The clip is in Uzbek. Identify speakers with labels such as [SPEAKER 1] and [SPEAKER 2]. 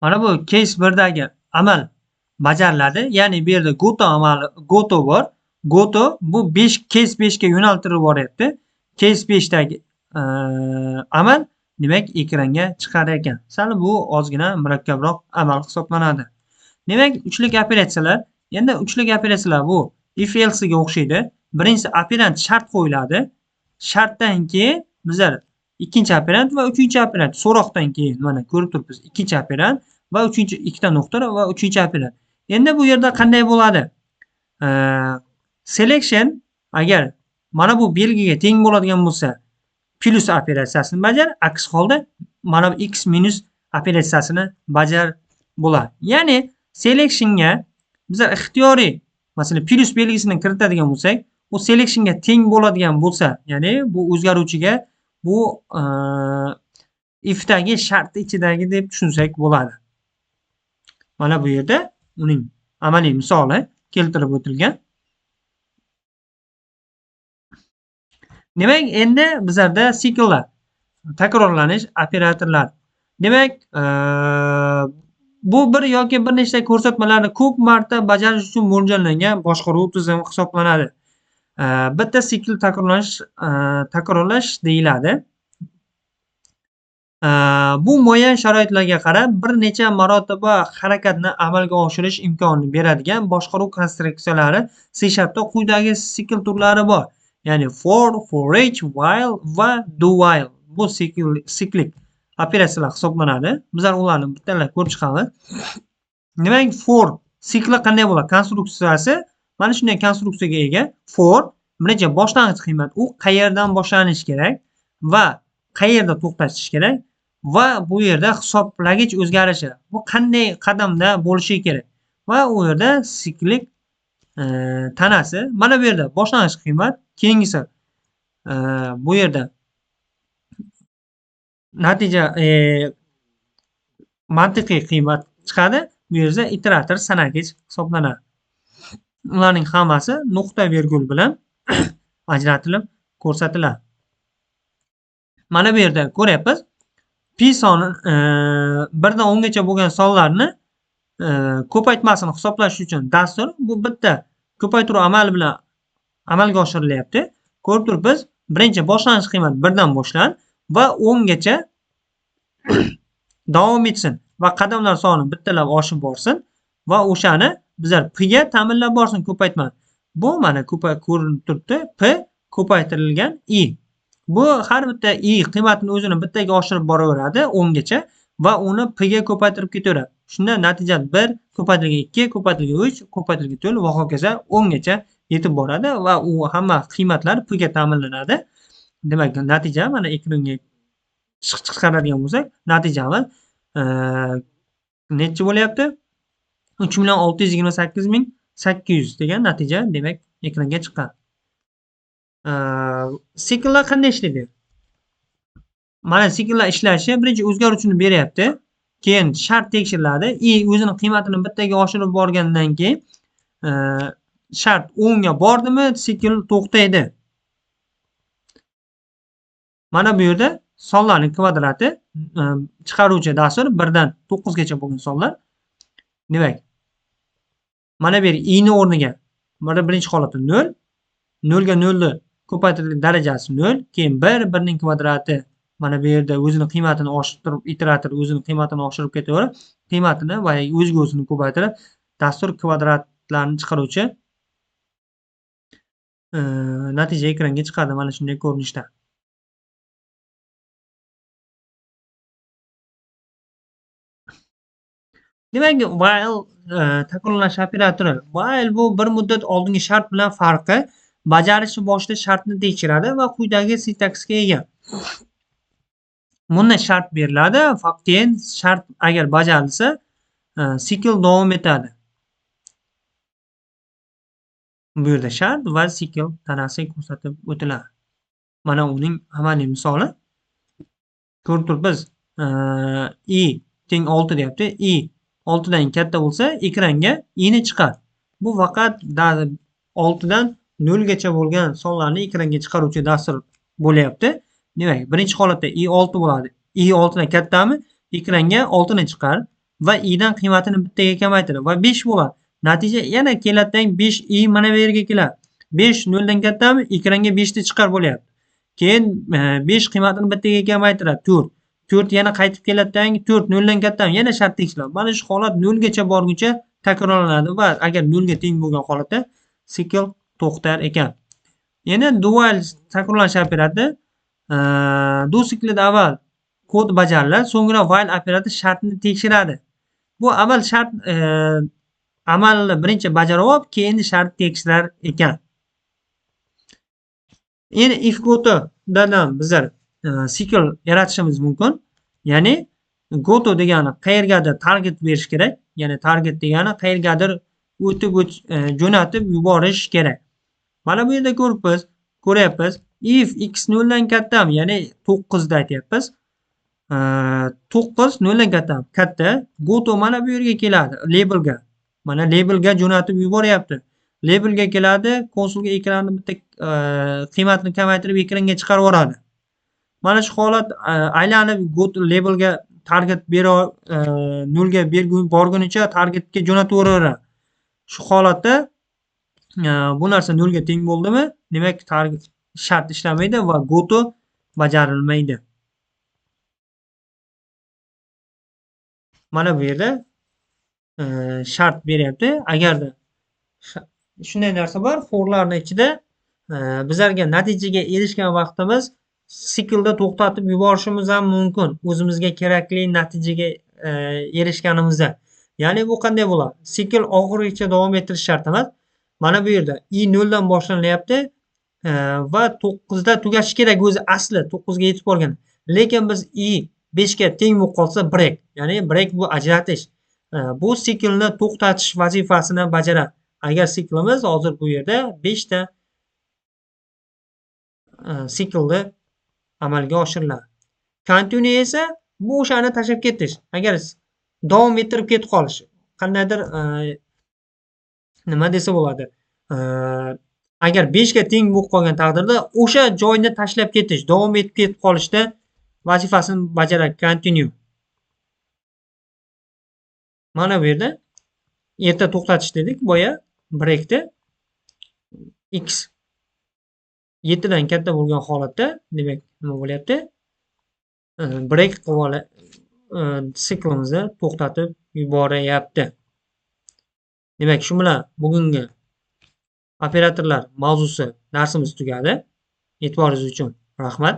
[SPEAKER 1] Mana bu case 1dagi amal bajariladi. Ya'ni bu yerda goto amali, goto bor. Goto bu 5 case 5 ga yo'naltirib boryapti. Case 5 dagi amal demak ekranga chiqar ekan. Sal bu ozgina murakkabroq amal hisoblanadi. Demak, uchlik operatsiyalar. Endi uchlik operatsiyalar bu if else ga o'xshaydi. Birinchisi operand shart qo'yiladi. Shartdan keyin bizlar ikkinchi operand va uchinchi operand so'roqdan keyin mana ko'rib turibmiz. Ikkinchi operand va uchinchi ikkita nuqta va uchinchi operand. Endi bu yerda qanday bo'ladi? Selection agar mana bu belgiga teng bo'ladigan bo'lsa, plus operatsiyasini bajar, aks holda mana bu x minus operatsiyasini bajar bo'ladi. Ya'ni selectionga bizlar ixtiyoriy, masalan, plus belgisini kiritadigan bo'lsak, u selectionga teng bo'ladigan bo'lsa, ya'ni bu o'zgaruvchiga bu ifdagi shart ichidagi deb tushunsak bo'ladi. Mana bu yerda uning amaliy misoli keltirib o'tilgan. Demak, endi bizlarda sikllar, takrorlanish operatorlar. Demak, bu bir yoki bir nechta ko'rsatmalarni ko'p marta bajarish uchun mo'ljallangan boshqaruv tizimi hisoblanadi. Bitta sikl takrorlash deyiladi. Bu muayyan sharoitlarga qarab bir necha marotaba harakatni amalga oshirish imkonini beradigan boshqaruv konstruksiyalari C Sharpda quyidagi sikl turlari bor. Ya'ni for, for each, while va do while. Bu siklik operatsiyalar hisoblanadi. Bizlar ularni bittalab ko'rib chiqamiz. Demak, for sikli qanday bo'ladi? Konstruksiyasi mana shunday konstruksiyaga ega. For birinchi boshlang'ich qiymat, u qayerdan boshlanishi kerak va qayerda to'xtashish kerak va bu yerda hisoblagich o'zgarishi, bu qanday qadamda bo'lishi kerak va u yerda siklik tanasi, mana bu yerda boshlang'ich qiymat, keyingisi bu yerda natija, mantiqiy qiymat chiqadi, bu yerda iterator sanagich hisoblanadi. Ularning hammasi nuqta vergul bilan ajratilib ko'rsatiladi. Mana bu yerda ko'ryapmiz. Pi soni 1dan 10 gacha bo'lgan sonlarni ko'paytmasini hisoblash uchun dastur bu bitta ko'paytiruv amali bilan amalga oshirilyapti. Ko'rib turibmiz, birinchi boshlang'ich qiymat 1dan boshlan va 10 gacha davom etsin va qadamlar soni bittalab oshib borsin va o'shani bizlar p ga ta'minlab borsin ko'paytma. Bu mana ko'rinib turibdi, p ko'paytirilgan i. Bu har bitta i qiymatini o'zini bittaga oshirib boraveradi 10 gacha va uni p ga ko'paytirib ketaveradi. Shunda natija 1 ko'paytirilgan 2 ko'paytirilgan 3 ko'paytirilgan 4 va hokazo 10 gacha yetib boradi va u hamma qiymatlar p ga ta'minlanadi. Demak, natija mana ekranga chiqaradigan bo'lsak, natijamiz necha bo'lyapti? uch million olti yuz yigirma sakkiz ming sakkiz yuz degan natija demak ekranga chiqqan. Sikllar qanday ishlaydi? Mana sikllar ishlashi birinchi o'zgaruvchini beryapti, keyin shart tekshiriladi. I o'zini qiymatini bittaga oshirib borgandan keyin shart 10 ga bordimi, sikl to'xtaydi. Mana bu yerda sonlarning kvadrati chiqaruvchi dastur 1dan 9 gacha bo'lgan sonlar. Demak, mana bu yer i ni o'rniga mana birinchi holatda 0, 0 ga 0 ni ko'paytirilgan darajasi 0, keyin 1, 1 ning kvadrati mana bu yerda o'zini qiymatini oshirib, iterator o'zini qiymatini oshirib ketaverib, qiymatini va o'ziga o'zini ko'paytirib, dastur kvadratlarni chiqaruvchi natija ekranga chiqadi mana shunday ko'rinishda. Demak, while takrorlanish operatori. While bu bir muddat oldingi shart bilan farqi, bajarishi boshida shartni tekshiradi va quyidagi sintaksga ega. Bunda shart beriladi, faqat keyin shart agar bajarilsa, sikl davom etadi. Bu yerda shart va sikl tanasi ko'rsatib o'tiladi. Mana uning amaliy misoli. Ko'rib turibmiz, i teng 6 deyapti. I 6dan katta bo'lsa, ekranga i ni chiqar. Bu faqat 6dan 0 gacha bo'lgan sonlarni ekranga chiqaruvchi dastur bo'lyapti. Demak, birinchi holatda i 6 bo'ladi. I 6dan kattami? Ekranga 6 ni chiqar. va i dan qiymatini bittaga kamaytiradi va 5 bo'ladi. Natija yana keladidan 5 i mana bu yerga keladi. 5 noldan kattami? Ekranga 5 ni chiqar bo'lyapti. Keyin 5 qiymatini bittaga kamaytiradi 4. 4 yana qaytib keladidan 4 noldan kattami? Yana shart tekshiriladi. Mana shu holat 0 gacha borguncha takrorlanadi va agar 0 ga teng bo'lgan holatda sikl to'xtar ekan. Endi do while takrorlanish operatori do siklida avval kod bajariladi, so'ngra while operatori shartni tekshiradi. Bu avval shart amalni birinchi bajarib olib, keyin shart tekshirar ekan. Endi if goto'dan ham bizlar sikl yaratishimiz mumkin. Ya'ni goto degani qayergadir target berish kerak. Ya'ni target degani qayergadir o'tib jo'natib yuborish kerak. Mana bu yerda ko'ryapmiz. If x 0 dan kattami, ya'ni 9 da aytyapmiz. 9 0 dan kattami? Katta. Goto mana bu yerga keladi, labelga. Mana labelga jo'natib yuboryapti. Labelga keladi, konsolga ekranni bitta qiymatini kamaytirib ekranga chiqarib yuboradi. Mana shu holat aylanib goto labelga target 0 ga borgunicha targetga jo'nataveradi. Shu holatda bu narsa 0 ga teng bo'ldimi? Demak, target shart ishlamaydi va goto bajarilmaydi. Mana bu yerda shart beryapti. Agarda shunday narsa bor, forlarning ichida bizlarga natijaga erishgan vaqtimiz siklda to'xtatib yuborishimiz ham mumkin, o'zimizga kerakli natijaga erishganimizda. Ya'ni bu qanday bo'ladi? Sikl oxirigacha davom ettirish shart emas. Mana bu yerda i 0 dan boshlanyapti va 9 da tugashi kerak o'zi asli 9 ga yetib borgan. Lekin biz i 5 ga teng bo'lib qolsa break, ya'ni break bu ajratish. Bu siklni to'xtatish vazifasini bajaradi. Agar siklimiz hozir bu yerda 5 ta siklni amalga oshiriladi. Continue esa bu o'shani tashlab ketish. Agar davom ettirib ketib qolish, qandaydir nima desa bo'ladi? Agar 5 ga teng bo'lib qolgan taqdirda o'sha joyni tashlab ketish, davom etib ketib qolishda vazifasini bajaradi continue. Mana bu yerda erta to'xtatish dedik, boya breakda x 7 dan katta bo'lgan holatda demak nima bo'lyapti? Break qilib siklimizni to'xtatib yuboryapti. Demak, shu bilan bugungi operatorlar mavzusi darsimiz tugadi. E'tiboringiz uchun rahmat.